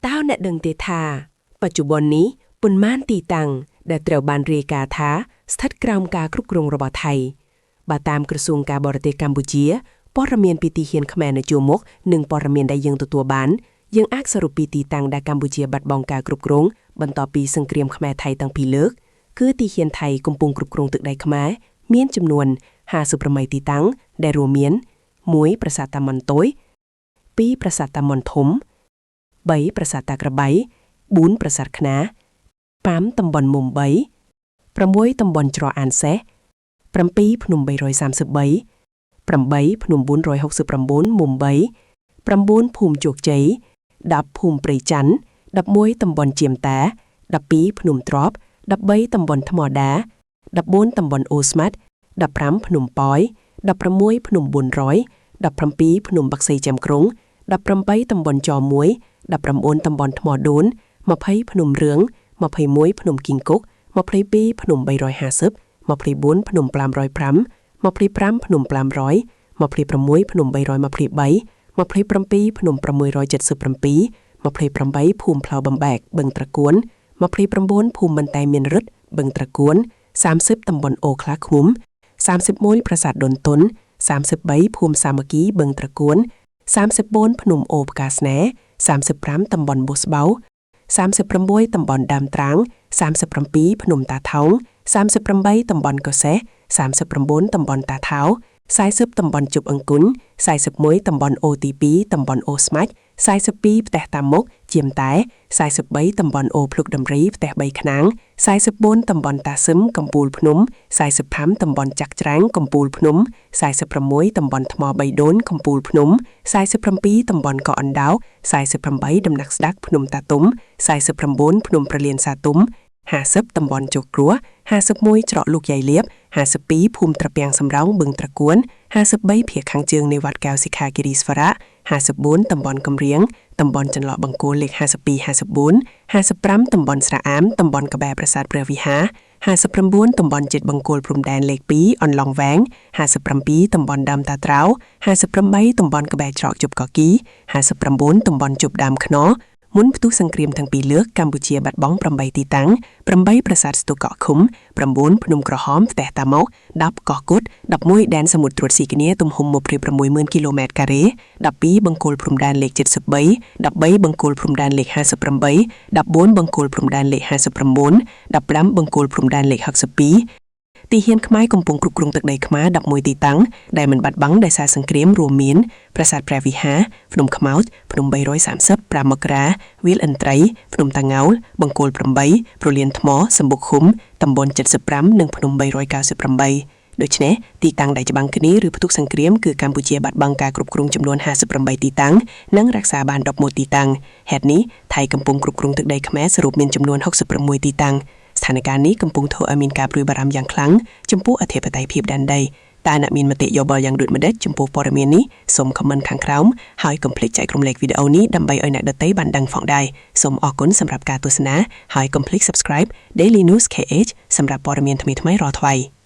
តើអ្នកដឹងទេថា បច្ចុប្បន្ននេះប៉ុន្មានទីតាំងដែលត្រូវបានរាយការណ៍ថាស្ថិតក្រោមការគ្រប់គ្រងរបស់ថៃបើតាមក្រសួងការបរទេសកម្ពុជាព័ត៌មានពីទីហ៊ានខ្មែរនៅជួរមុខនិងព័ត៌មានដែលយើងទទួលបានយើងអាចសរុបពីទីតាំងដែលកម្ពុជាបាត់បង់ការគ្រប់គ្រងបន្ទាប់ពីសង្គ្រាមខ្មែរថៃតាំងពីលើកគឺទីហ៊ានថៃកំពុងគ្រប់គ្រងទឹកដីខ្មែរមានចំនួន58ទីតាំងដែលរួមមាន1ប្រាសាទតាម៉ុនតូយ2ប្រាសាទតាម៉ុនធំ3ប្រាសាទតាក្របី4ប្រាសាទខ្នា5តំបន់មុំ3 6តំបន់ច្រកអានសេះ7ភ្នំ333 8ភ្នំ469មុំ3 9ភូមិជោគជ័យ10ភូមិព្រៃច័ន្ទ11តំបន់ជាមតា12ភ្នំទ្រប13តំបន់ថ្មដា14តំបន់អូស្មាត់15ភ្នំប៉យ16ភ្នំ400 17ភ្នំបាក់សីចាំក្រុង18តំបន់ច1 19តំបន់ថ្មដូន20ភ្នំរឿង21ភ្នំគីងគុក22ភ្នំ350 24ភ្នំ505 25ភ្នំ500 26ភ្នំ323 27ភ្នំ677 28ភូមិផ្លូវបំបែកបឹងត្រកួន29ភូមិបន្តែមានរិទ្ធបឹងត្រកួន30តំបន់អូខ្លាឃុំ31ប្រាសាទដូនតុន33ភូមិសាមគ្គីបឹងត្រកួន34ភ្នំអូផ្កាស្នេហ៍35តំបន់បុស្បៅ36តំបន់ដើមត្រាង37ភ្នំតាថោង38តំបន់កសេះ39តំបន់តាថោ40តំបន់ជប់អង្គុញ41តំបន់អូទី2តំបន់អូស្មាច់42ផ្ទះតាមុកជាមតែ43តំបន់អូភ្លុកដំរីផ្ទះ3ខ្នាង44តំបន់តាសឹមកំពូលភ្នំ45តំបន់ចាក់ច្រាំងកំពូលភ្នំ46តំបន់ថ្មបីដូនកំពូលភ្នំ47តំបន់កោះអណ្ដោ48ដំណាក់ស្ដាក់ភ្នំតាទុំ49ភ្នំប្រលានសាទុំ50តំបន់ជោគគ្រោះ51ច្រកលោកយាយលៀប52ភូមិត្រពាំងសំរោងបឹងត្រកួន53ភាគខាងជើងនៃវត្តកែវសិក្ខាគិរីស្វរៈ54តំបន់កំរៀងតំបន់ចន្លោះបង្គោលលេខ52 54 55តំបន់ស្រះអាមតំបន់ក្បែរប្រាសាទព្រះវិហារ59តំបន់ជិតបង្គោលព្រំដែនលេខ2អន្លង់វែង57តំបន់ដើមតាត្រៅ58តំបន់ក្បែរច្រកជប់កគី59តំបន់ជប់ដើមខ្នរមុនផ្ទុះសង្គ្រាមទាំងពីរលើកកម្ពុជាបាត់បង់8ទីតាំង8ប្រាសាទស្ទូកកឃុំ9ភ្នំក្រហមផ្ទះតាម៉ុក10កោះគុត11ដែនសមុទ្រត្រួតស៊ីគ្នាទំហំ260,000គីឡូម៉ែត្រការ៉េ12បង្គោលព្រំដែនលេខ73 13បង្គោលព្រំដែនលេខ58 14បង្គោលព្រំដែនលេខ59 15បង្គោលព្រំដែនលេខ62ទីហ៊ានខ្មែរកំពុងគ្រប់គ្រងទឹកដីខ្មែរ11ទីតាំងដែលមិនបាត់បង់ដោយសារសង្គ្រាមរួមមានប្រាសាទព្រះវិហារភ្នំខ្មោចភ្នំ330 5មករាវាលឥន្ទ្រីភ្នំតាងោលបង្គោល8ប្រលានថ្មសម្បុកឃុំតំបន់75និងភ្នំ398ដូច្នេះទីតាំងដែលច្បាំងគ្នាឬផ្ទុះសង្គ្រាមគឺកម្ពុជាបាត់បង់ការគ្រប់គ្រងចំនួន58ទីតាំងនិងរក្សាបាន11ទីតាំងហេតុនេះថៃកំពុងគ្រប់គ្រងទឹកដីខ្មែរសរុបមានចំនួន66ទីតាំងស្ថានភាពនេះកំពុងធ្វើឲ្យមានការព្រួយបារម្ភយ៉ាងខ្លាំងចំពោះអធិបតេយ្យភាពដែនដីតើអ្នកមានមតិយោបល់យ៉ាងដូចម្តេចចំពោះព័ត៌មាននេះសូម comment ខាងក្រោមហើយកុំភ្លេចចែករំលែកវីដេអូនេះដើម្បីឲ្យអ្នកដទៃបានដឹងផងដែរសូមអរគុណសម្រាប់ការទស្សនាហើយកុំភ្លេច subscribe Daily News KH សម្រាប់ព័ត៌មានថ្មីៗរាល់ថ្ងៃ។